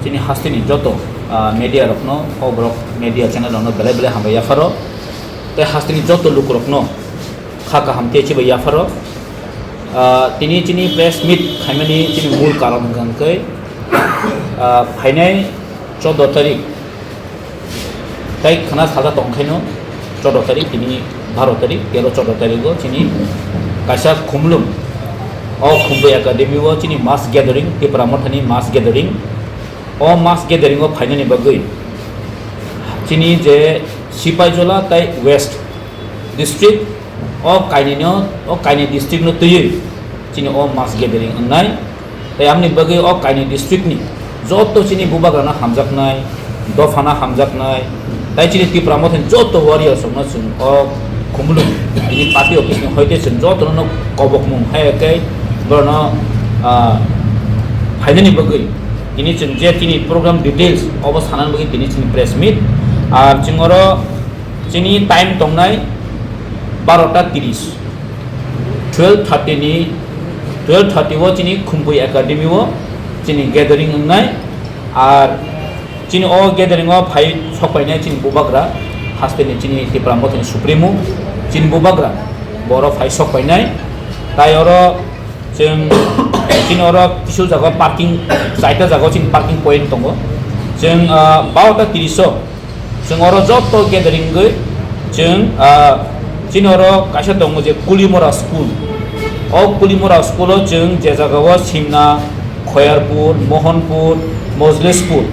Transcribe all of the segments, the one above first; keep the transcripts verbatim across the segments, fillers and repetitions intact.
Chini hasteni joto, ah, media rokno, o borok media channel rokno belai belai hambai yapharo. Tei hasteni joto lukurokno kha kaham tei chibai yapharo. Ah, tini chini press meet khaimani chini mul karon hwnkha hwnkhe, ah, phainai choudo tarik, tei khna salsa tongkhaino choudo tarik, tini baro tarik, tero choudo tarigo chini kaisa khumlung, o Khumpui Academy o chini mass gathering, Tipra Mothani mass gathering. O mass gathering o phainani bagwi chini je Sipaijola tei West District, o kainwino, o kainwi district no twiwi chini o mass gathering wngnai. Tei amni bagwi o kainwi district ni joto chini bubagrano hamjaknai, dophano hamjaknai, tei chini Tipra Mothani joto warriors rokno chwng o Khumulwng tini party office ni hoite chwng jotono kobokmung hai khe borokno, ah, phainani bagwi tini chwng je chini program details obo sanani bagwi tini chini press meet. Ar chwng oro chini time tongnai barota tiris, twelve thirty ni, twelve thirty o chini Khumpui Academy o chini gathering wngnai. Ar chini o gathering o phai sokpainai chini bubagra, hasteni chini Tipra Mothani Supremo, chini bubagra, bo oro phai sokpainai. Tai oro chwng, chini oro kisu jaga parking, chaita jaga chini parking point tongo. Chwng, ah, barota tiris o chwng oro joto gathering wngwi chwng, ah, chini oro kaisa tongo je Kulimora School. O Kulimora School o chwng je jaga o Simna, Khoyarpur, Mohanpur, Mojlespur,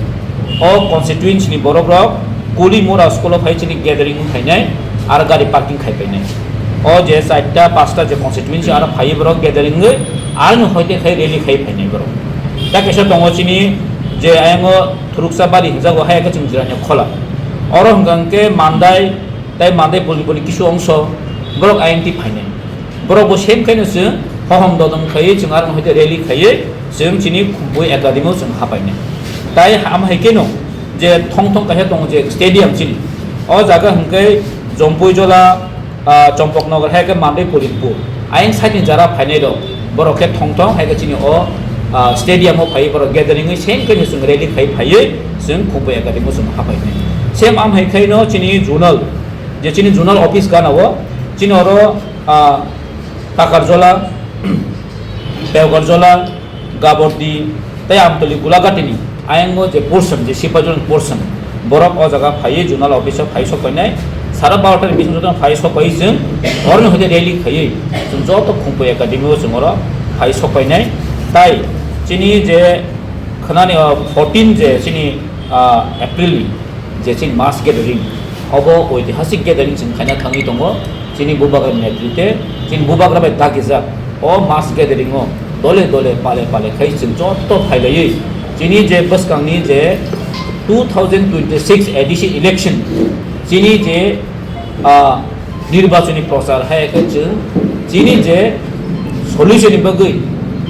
o constituency ni borok rok Kulimora School o phai chini gathering wng phainai, aro gari parking khai painai. O je charta, pasta je constituency aro phai borok gathering wngwi, aroni hoite khai rally khai phainai borok. Ta kaisa tongo chini je ayango Thuruksa Bari hwnjago, hai khe chwng Jirania Khola. Oro hwnkha hwnkhe Mandai tei Mandai Poli Poli kisu ongso borok ayang twi phainai. Borok bo same khaino chwng hohom dodom khaiwi chwng aro hoite rally khaiwi chwng chini Khumpui Academy o chwng hapainai. Tai ham hai kheno je thong thong kaisa tongo je stadium chini. O jaga hwnkhe Jompui Jola, ah, Chompok Nagar hai khe Mandai Polinpur. Ayang side ni jara phainai rok borok khe thong thong hai khe chini o, ah, stadium o phaiwi borok gathering wi same khaino chwng rally khai phaiwi chwng Khumpui Academy o chwng hapainai. Same am hai khaino chini zonal, je chini zonal office gana o chini oro, ah, Takarjola, Teogarjola, Gabordi, tei Amtoli Gulaghatini ayango je portion, je Sipajol portion, borok o jaga phaiwi zonal office o phai sokpainai, sara barota ni bising joto phai sokpai chwng, oroni hoite rally khaiwi chwng joto Khumpui Academy o chwng oro phai sokpainai. Tai chini je khwnani o fourteen je chini, ah, April ni je chini mass gathering, obo oitihasik gathering chwng khaina thangwi tongo. Chini bubagra ni netrite, chini bubagra bai dagijak o mass gathering o dole dole pale pale khai chwng joto phailaiwi chini je bwskangni je two thousand twenty-six A D C election chini je, ah, nirbachoni prochar hai khe chwng chini je solution ni bagwi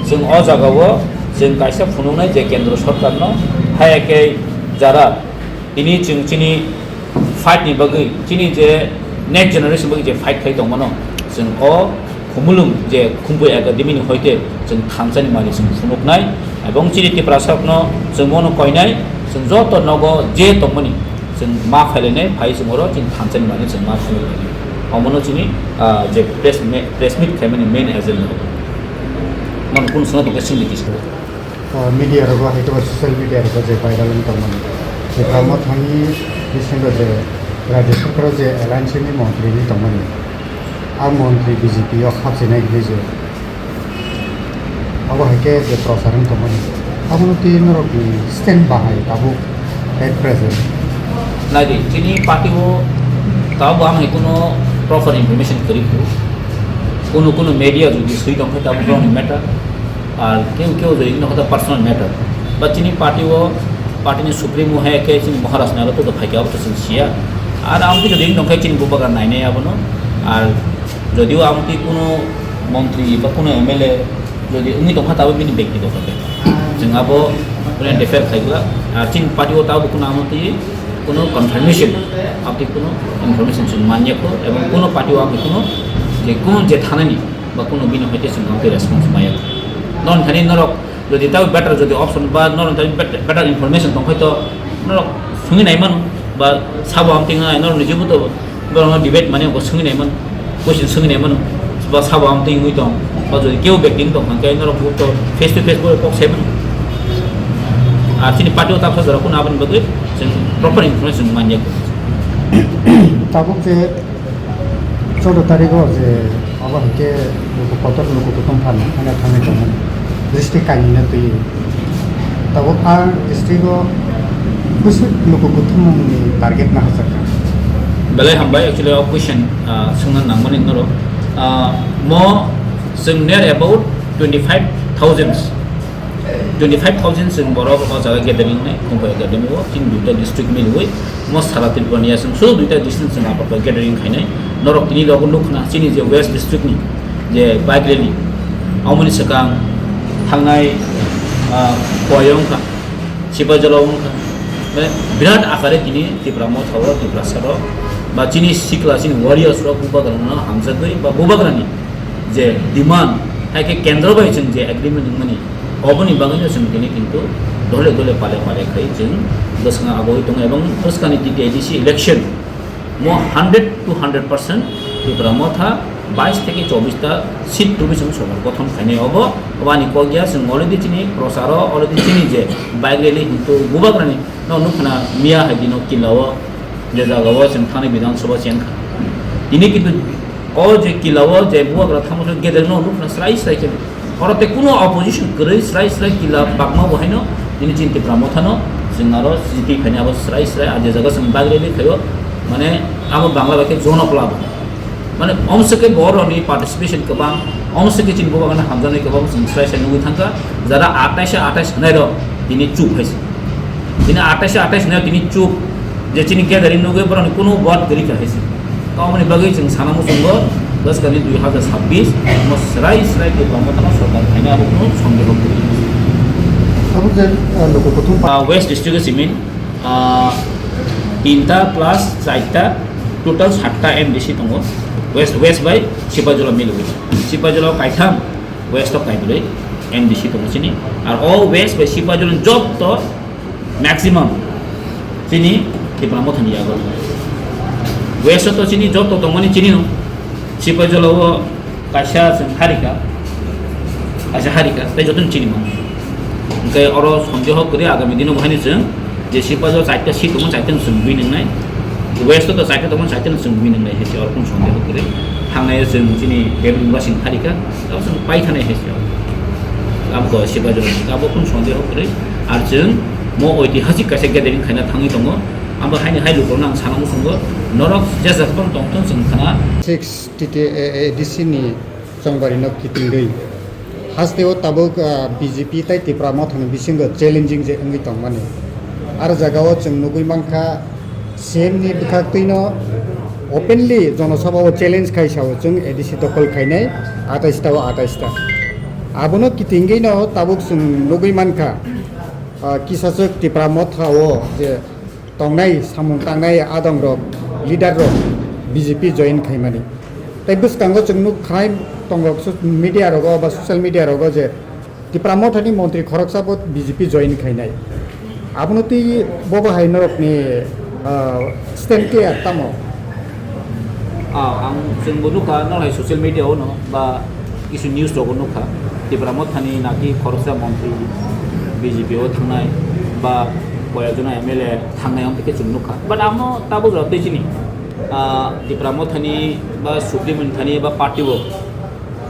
chwng o jaga o chwng kaisa phunuknai je Kendra Sorkar no hai khe jara tini chwng chini fight ni bagwi, chini je next generation bagwi je fight khai tongmano, chwng o Khumulwng je Khumpui Academy ni hoite chwng thansa ni mari chwng phunuknai, ebong chini Tiprasa rokno chwng bono koinai, chwng joto nogo je tongmani chwng ma phailainai, phai chwng oro chini thansa ni mari chwng ma phunuknai. Omono chini, ah, je press me-, press meet khaimani main agenda. Mano kunu swngo tongkhe singni kisa. O media rogo hai khe social media rogo je viral wng tongmani. Tipra Mothani bisingo je Rajya Sabha o je alliance ni montri wngwi tongmani. A montri B J P o khapchinai hinwi je. Abo hai khe je prochar wng tongmani. Abono twi norokni stand bahai tabuk at present. Naidi, chini party o tabuk ang hai kuno proper information kwrwi kho. Kuno kuno media jodi swi tong khe tabuk borokni matter. Ar keu keu jodi no hota personal matter. Ba chini party o, party ni supremo hai khe chini Maharaj ni alo to phai khe abo to chwng siya. Ar ang khe jodi no khe chini bubagra nai nai abono. Ar jodi o ang twi kuno montri ba kuno M L A jodi wngwi tong kha tabuk bini bektigoto khe. Chwng abo kuno interfere khai bwla. Ar chini party o tabuk kuno amo twi kuno confirmation, abo twi kuno information chwng man ya kho, ebong kuno party o amo kuno je kuno je thanani ba kuno bini hoite chwng amo twi response maya kho. Non thani norok Jodi tao better jodi option ba norok tao bet-, better information tongkhai to norok sungwi nai mano ba sabo amtwng nai norok ni jibu to borokno debate mani bo sungwi nai mano, question sungwi nai mano ba sabo amtwng wngwi tong ba jodi kebo bekti wng tong kha khe norok bo to face to face bo kok sai mano. Ar chini party o tabsa jora kuno aboni bagwi chwng proper information manya. Tabuk je Choudo tarikh o je abo hai khe luku kotor luku kuthum phan thangna thangwi tongmani district kainwino twiwi. Tabuk a district o bwswk luku kuthumungni target no hachak kha. Belai hambai, actually o question, ah, swngna nangmani norok. Ah, mo chwng near about twenty five thousand. Twenty five thousand chwng borok o jaga gathering nai, Khumphai Academy o, chini duita district miliwi, mo sara Tripura ni aswk sudu duita district chwng apato gathering khainai. Norok tini logo nukna, chini je West district ni je bike rally, omoni swkang thangnai, ah, Khowai wngkha, Sipaijola wngkha. Mane birat akare tini Tipra Motha o, Tiprasa rok, ba chini sikla, chini warriors rok bubagrano hamjagwi, ba bubagrani je demand, hai khe kendro bai chwng je agreement wngmani, oboni bagwino chwng tini kintu dole dole pale pale khai chwng bwskango agoi tongo, ebong bwskani T T A D C election mo hundred to hundred percent Tipra Motha bais theke chobbish ta seat tubui chwng sorkar gothon khainai obo, obo ani kok ya, chwng already chini procharo, already chini je bike rally hintu bubagrani no nukna miya hai dino kila o je jaga o chwng thani Bidhan Sabha chen kha. Tini kintu o je kila o je bubagra thangma khe gedek no nukna srai srai khe. Oro tei kuno opposition kwrwi srai srai kila bakma bo haino tini chini Tipra Motha no chwng aro C P I phaini abo srai srai a je jaga chwng bike rally khaio mane abo Bangla bai khe Jonok Lab. Mane omswkhe borokni participation kwbang, omswkhe chini bubagrano hamjaknai kwbang chwng srai srai nugwi thangkha. Jara atais atais hwnai rok tini chup hai se. Tini atais atais hwnai tini chup je chini gathering nugwi borokni kuno word kwrwi kha hai se. Tamoni bagwi chwng sana muchungo bwskangni dui hazar sabbish mo srai srai Tipra Mothano sorkar khaina abo kuno sondeho kwrwi. Abo je, ah, luku kuthum pa- Ah, West District o simin, ah, tinta plus charta, total satta M D C tongo. West, West bai Sipajola milwi. Sipajola kaitham, West o kaibrwi M D C tongo chini. Ar o West bai Sipajola jotto maximum chini Tipra Mothani yago. West o to chini jotto tongmani chini no. Sipajola o kaisa chwng harika, kaisa harika, tei jotono chini mano. Hwnkhe oro sondeho kwrwi agami dino bo haino chwng je Sipajo charta seat tongo, charta no chwng winning nai. West o to charta tongo, charta no chwng winning nai hai se oro kunu sondeho kwrwi. Thangnai o chwng chini David Murasing harika, tamo chwng paithanai hai se oro. Abo to Sipajo abo kunu sondeho kwrwi. Ar chwng mo oitihasik kaisa gathering khaina thangwi tongo. Abo haini hai lukurokno ang sana muchungo, norok jesa phano tongthung chwng khna. Six T T A A D C ni chongbarino kitingwi. Hasteo tabuk, ah, B J P tei Tipra Mothani bisingo challenging je wngwi tongmani. Aro jagao chwng nugwi mankha, C M ni bwkhaktwino openly jonosabhao challenge khai sao chwng A D C dokol khainai atais ta o atais ta. Abono kitingwino tabuk chwng nugwi mankha, ah, kisachwk Tipra Motha o je tongnai, samung tangnai adongrok, leaderrok B J P join khaimani. Tei bwskango chwng nuk khanai tongrok so-, media rogo ba social media rogo je Tipra Mothani montri khoroksa bo B J P join khainai. Abono twi bobo hai norokni, ah, stand clear tamo? Ah, ang chwngbo nukha, norok hai social media o no ba kisu news rogo nukha, Tipra Mothani naki khoroksa montri B J P o thangnai ba koyekjona M L A thangnai, amtwi khe chwng nukha. But amo tabuk rok tei chini, ah, Tipra Mothani ba Supreme Mothani ba party o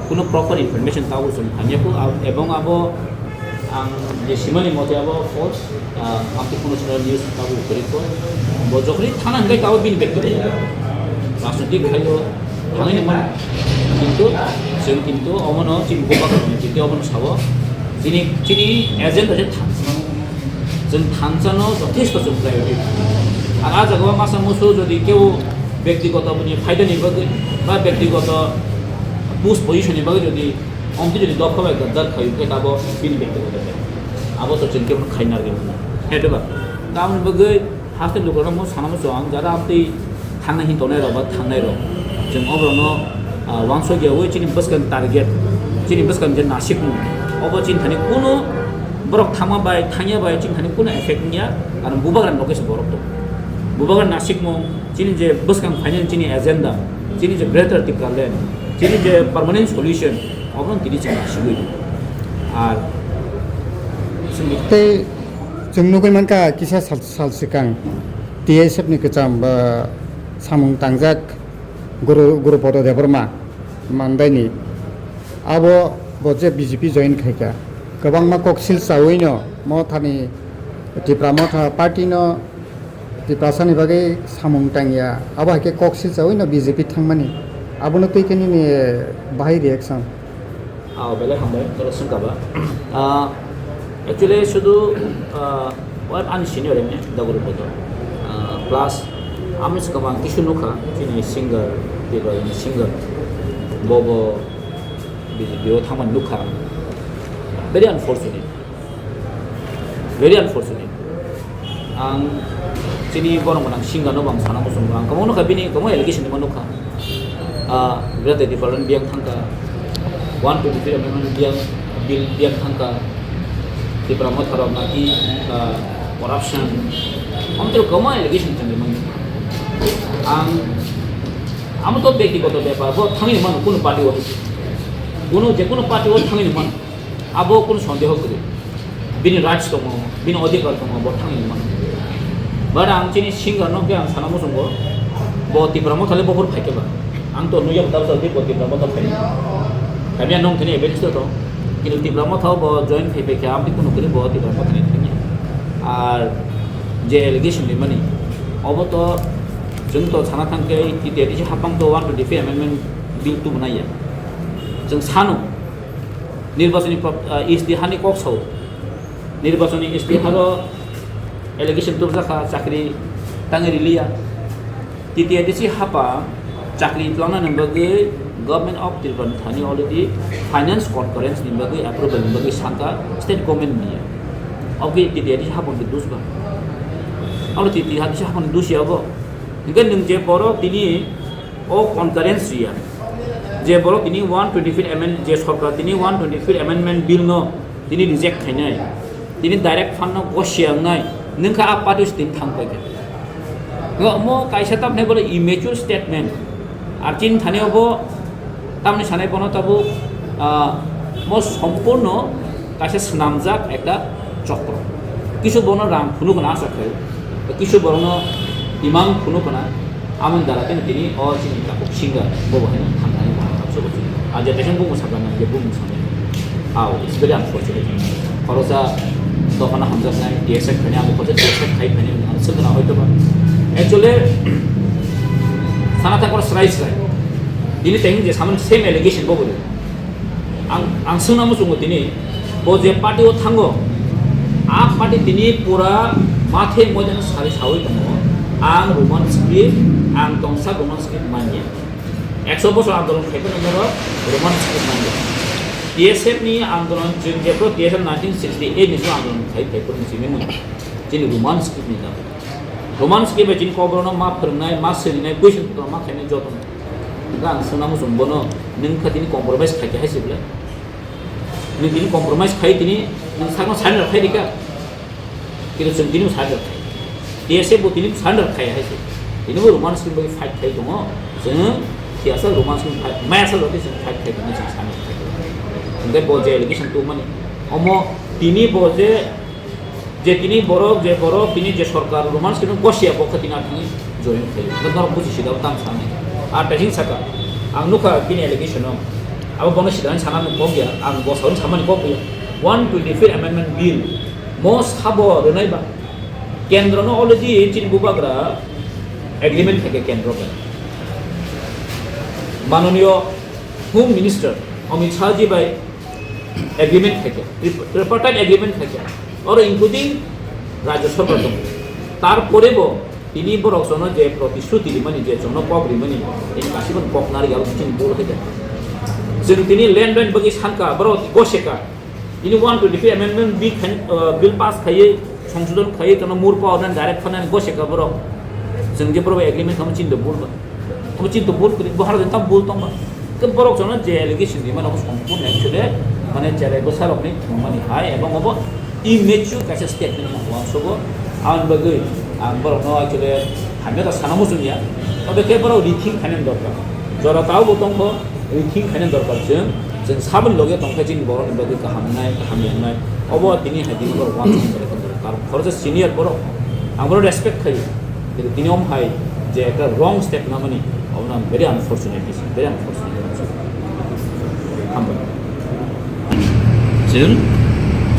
kuno proper information tabuk chwng hamya kho, ab-, ebong abo ang je simani mote abo false, ah, amtwi kuno chwla news tabuk kwrwi kho. Bo jokhoni thana hwnkhe tabuk bini bekti rajnitik khaio. Thangwi nangmani. Kintu, chwng kintu omono chini bubagra ni kintu omono sao. Chini, chini agenda se thansa. Chwng thansano jothesto chwng priority. Ar a jagao masa musu jodi keu bektigoto bini phaidani bagwi ba bektigoto post position ni bagwi jodi omtwi jodi dopha bai gaddar khayu khe tabo bini bektigoto khe. Abo to chwng kebo khaina rwgwi mano. He diba? Tamoni bagwi Haste lukurokno sana muchung ang, jara amtwi thangnai hin tongnai rok ba thangnai rok. Chwng oborokno, ah, uansukya wi chini bwskang target, chini bwskang je nasikmung, obo chini thani kuno Borok thangma bai, thangya bai, chini thani kuno effect wngya, karon bubagra ni loge se borok tongo. Bubagra nasikmung, chini je bwskang phainani chini agenda, chini je Greater Tipraland, chini je permanent solution, obono tini chwng nasigwi tongo. Ar chwng Tei chwng nugwi mankha kisa sal, sal swkang T S F ni kwcham, ah, samung tangjak Guru, Gurupodo Debbarma mandaini. Abo bo je B J P join khaikha, kwbangma koksil chawino Mothani, Tipra Motha party no Tiprasani bagwi samung tangya, abo hai khe koksil chawino B J P thangmani, abono twi khe nini bahai reaction? Ah, belai hambai, toro swngkha ba. Ah, actually, sudu, ah, Well, ani senior emne daguri bodo. Ah, plus, ami swkang kisu nukha, chini singer, Tiprani singer, bobo B J P o thangmani nukha. Very unfortunate. Very unfortunate. Ang chini borok gwnang singer no bang sana muchungo, ang kwbangma nukha, bini kwbangma allegation ni ma nukha. Ah, Greater Tipraland biyang thangkha, one twenty-three amendment biyang, bill biyang thangkha, Tipra Motha rok naki, ah, corruption, amtwrwk kwbangma allegation chwng rimani. Ang, amo to byaktigoto bepar, bo thangwi mano, kunu party o, kunu, je kunu party o thangwi mano. Abo kunu sondeho kwrwi. Bini rights tongo, bini odhikar tongo, bo thangwi mano. But ang chini singer no khe ang sana muchungo, bo Tipra Motha le bohor phai khe ba. Ang to nuyok dal dal bo Tipra Motha phai. Kami ang nong thani evidence to. Kintu Tipra Motha bo join phai phai khe ang kunu kwrwi bo Tipra Motha ni thani. Ar je allegation ni mani, obo to chwng to sana thang khe T T A D C hapang to one twenty-five amendment bill tu bwnai ya. Chwng sano, Nirbachoni pro-, ah, istihani kok sao. Nirbachoni istiharo allegation tubjakha chakri tangwi riliya. T T A D C hapa chakri twlangna ni bagwi Government of Tripura ni thani already finance concurrence ni bagwi approval ni bagwi sangkha state government ni. Oke T T A D C hapon ke dus ba. Alo T T A D C hapon dus ya bo. Hingke nung je borok tini o concurrence riya. Je borok tini one twenty-fifth amend-, je sorkar tini one twenty-fifth amendment bill no tini reject khainai, tini direct fund no gosia wngnai, nung kha a party se tini thang paikha. Ngo mo kaisa tamni bole immature statement. Ar chini thani obo tamni sanai bono tabuk, ah, mo sompurno kaisa swnamjak ekta chokro. Kisu bono rang phunuk hwna asa khlaio, kisu borokno imang phunuk hwna, amoni dara tei tini o chini takhuk singer bo bo haino thangthani bo habsoko chini. A je teisang bumung sakha nang je bumung sanai. Ao, it's very unfortunate. Khorosa dophano hamjaknai, T S F khainai, amo khorosa T S F khai khainai, ang swkna hoito ba. Actually, sana thangkor srai srai. Tini teng je saman same allegation bo bo. Ang, ang swngna muchungo tini, bo je party o thango, a party tini pura mathe moidano sari sawi tongo, ang Roman script, ang tongsa Roman script manya. Ekso bosor andolon khai phano norok Roman script manya. T S F ni andolon, chwng jephru T S F nineteen sixty-eight ni andolon khai phai phuru simi mung. Chini Roman script ni dago. Roman script bai chini kokborok no ma phwrwngnai, ma swrinai, question putro ma khainai joto. Hingke ang swngna muchung bono, nwng kha tini compromise khai khe hai se bwle? Nwng tini compromise khai tini nwng sakno surrender khai rikha? Kintu chwng tini surrender khai. T S F bo tini surrender khai hai se. Tini bo Roman script bai fight khai tongo. Chwng thiyasa Roman script fight, mayasa roti chwng fight khai tongo, chwng surrender khai tongo. Hingke bo je allegation tubumani, omo tini bo je Je tini borok, je borok tini je sorkar Roman script no gosia bo khe tini athani join khaio. Hwnkhe norok buji sida tang sanai. A tesing saka, ang nukha bini allegation no. Abo bono sida sana ni kok ya, ang bosong samani kok ya. One twenty-fifth amendment bill mo sabo rwnai ba. Kendro no already chini bubagra agreement khaikha kendro bai. Manoniyo Home Minister Amit Shah ji bai agreement khaikha, trip-, tripartite agreement khaikha, oro including Rajya Sarkar tongo. Tarpore bo tini borok jono je protishruti rimani, je jono kok rimani, tini kasibo kok nari abo chini bol khaikha. Chwng tini land rent bagwi sankha, borok goseka. Tini one twenty-three amendment bill khain-, uh, bill pass khaiwi, songsodon khaiwi, tono mur power nani direct phanani goseka borok. Chwng je borok agreement khamu chini bol ba. Obo chini to bul kwrwi, bo haro jani tamo bul tongma. Khe borok jono je allegation rimani obo sompurno actually, mane cherai bwsarokni thwngmani hai, ebong obo Immature kaisa statement no uansugo. Aboni bagwi ang borokno actually hamya da sana muchungya. Tobokhe borok rethink khainani dorkar. Jora tao bo tongkho, rethink khainani dorkar chwng. Chwng saboni loge tongkhe chini borokni bagwi kaham wngnai, kaham yangnai. Obo tini hai tini borok uansukna dorkar. Karon khoroksa senior borok. Ang borok respect khaio. Kintu tini om hai je ekta wrong step namani, obono ang very unfortunate, very unfortunate. Hambai. Chwng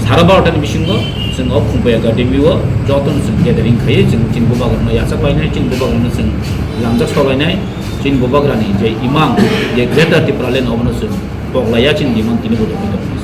sara barota ni bisingo chwng o Khumpai Academy o joto no chwng gathering khaiwi chwng chini bubagrano yachak lainai, chini bubagrano chwng lamjak sok lainai, chini bubagrani je imang je Greater Tipraland obono chwng pok laiya chini imang tini bo tongwi tongo.